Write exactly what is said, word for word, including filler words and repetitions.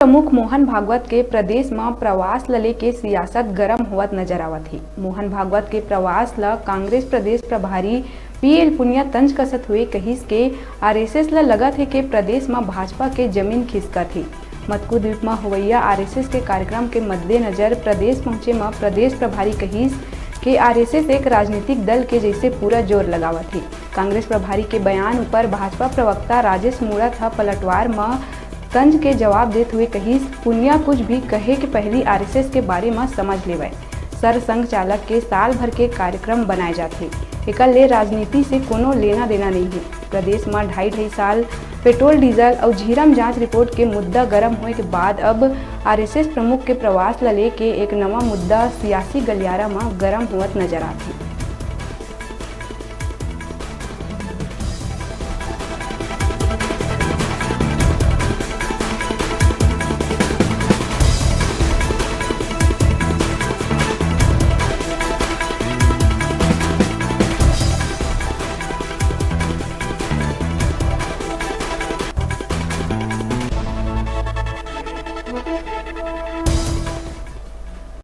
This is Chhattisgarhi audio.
प्रमुख मोहन भागवत के प्रदेश म प्रवास ल लेके सियासत गरम होवत नजर आवत हे। मोहन भागवत के प्रवास ल कांग्रेस प्रदेश प्रभारी पीएल पुनिया तंज कसत हुए कहिस के आरएसएस ल लगत हे के प्रदेश म भाजपा के जमीन खिसकत हे। मतकू द्वीप म होवइया आरएसएस के कार्यक्रम के मद्देनजर प्रदेश पहुंचे म प्रदेश प्रभारी कहिस के आरएसएस एक राजनीतिक दल के जैसे पूरा जोर लगावत हे। कांग्रेस प्रभारी के बयान ऊपर भाजपा प्रवक्ता राजेश मूणत ह पलटवार म तंज के जवाब देत हुए कहिस, पुनिया कुछ भी कहे के पहली आरएसएस के बारे म समझ लेवय। सरसंघ चालक के साल भर के कार्यक्रम बनाए जाथे, एकर ले राजनीति से कोनो लेना देना नइ हे। प्रदेश म ढाई ढाई साल पेट्रोल, डीजल अउ झीरम जांच रिपोर्ट के मुद्दा गरम होए के बाद अब आरएसएस प्रमुख के प्रवास ल लेके एक नवा मुद्दा सियासी गलियारा म गरम होवत नजर आथे।